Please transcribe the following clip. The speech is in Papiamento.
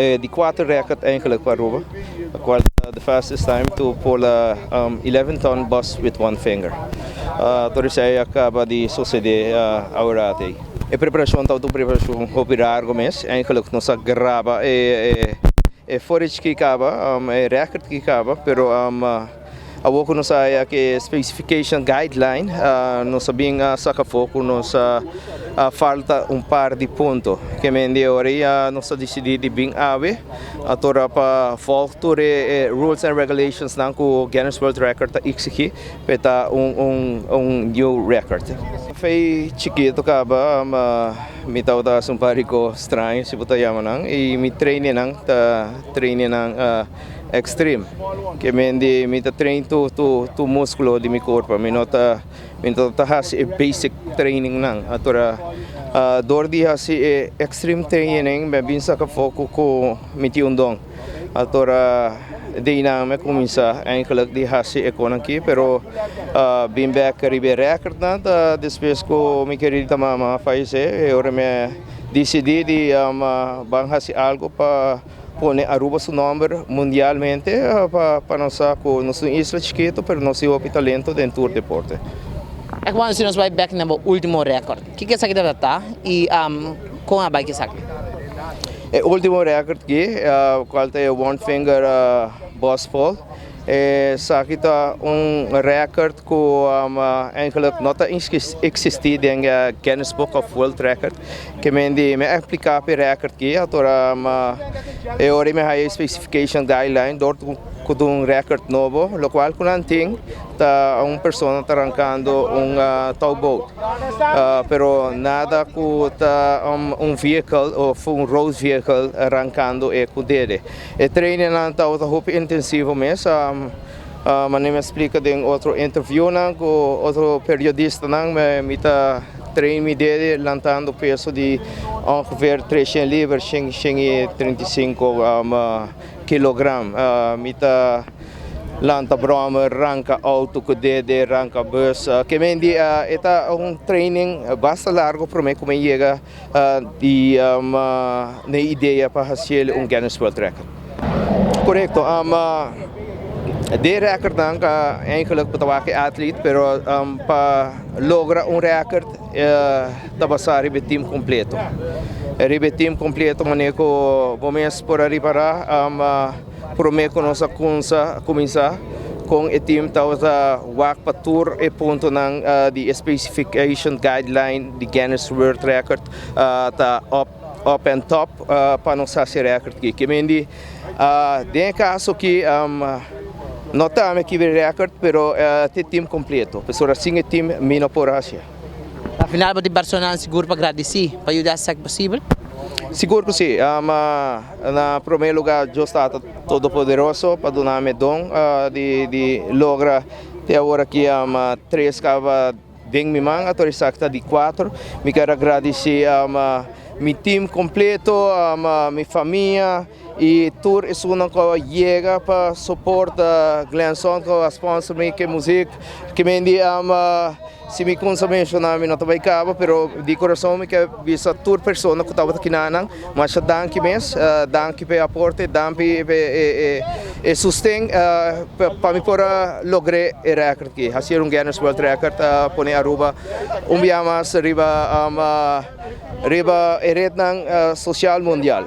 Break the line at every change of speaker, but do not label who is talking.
E di cuater record eigenlijk pa Aruba, cual ta the fastest time to pull a 11 ton bus with one finger. Tur esey a caba di sucede awor ey. E preparacion ta un preparacion hopi largo mes. Eigenlijk nos a graba e footage cu caba, e record cu caba, pero awor cu nos a cu specification guideline, nos a bin saca afo cu nos falta un par di punto. Kiermen di ora nos a dicidi di bin awe, atora pa volg tur e rules and regulations nan cu Guinness World Record ta exigi, pa ta un new record. For di chikito caba, mi tabata un parico straño, si bo ta yama nan, y mi training nan ta training nan extreme. Kiermen di mi ta train tur musculo di mi curpa, mi no ta haci e basic training nan. Atora door di haci e extreme training, mi a bin saca afo cu mi tin un don. Atora di nan mi a cuminsa eigenlijk di haci e cos aki, pero bin back riba record nan, ta despues cu mi querida mama a fayece, y ora mi dicidi di ban haci algo pa pone Aruba su nomber mundialmente, pa nos cu nos isla chikito, pero nos tin talento den tur deporte.
E cuando si nos bay back na ultimo record, kico esaki ta y con a bay cu esaki?
E ultimo record aki, cual ta one finger bus pull. Esaki ta un record cu eigenlijk no ta existi den Guinness Book of World Record. Kiermen di mi a aplica pa record aki, atora e ora mi haya specification guideline door cu un record nobo, lo cual cu nan tin ta un persona ta rancando un towboat. Pero nada cu ta un vehicle of un road vehicle rancando e cu dede. E training nan ta hopi intensivo mes. Manera mi a splica den otro interview nan cu otro periodista nan, mi ta train mi dede lantando peso di ongeveer 300 liber, 135 kilogram. Mi ta lanta brommer, ranca auto cu dede, ranca bus. Kiermen di ta un training basta largo pa mi cu yega di na idea pa haci un Guinness World Record. Correcto. De record dan eigenlijk pa athlete, pero pa logra un record ta basa riba team completo. Riba team completo, manera cu bo mes por ripara, prome cu nos a cuminsa cu e team ta wak pa tur e punto nan di specification guideline di Guinness World Record ta up and top pa nos haci record aki. Kiermen di den caso cu no ta aki record, pero tin team completo. Pasobra sin e team mi no por haci.
Na final, bo personal sigur pa gradici, pa yuda esaki posibel?
Sigur cu si. Na prome lugar, Dios ta Todopoderoso pa duna mi don di logra te awor aki tres caba den mi man, autorisa di cuater. Mi kier gradici mi team completo, mi famia y tur esunnan cu yega pa suporta Glenson, cu sponsor mi cu musica, kiermen di si mi cuminsa menciona mi no ta bay caba, pero di curason mi kier bisa tur persona cu tabata aki nan, masha danki mes, danki pa aporte, danki pa e sosten pa mi por logra e record aki. Haci un Guinness World Record, pone Aruba un biaha mas riba red social mundial.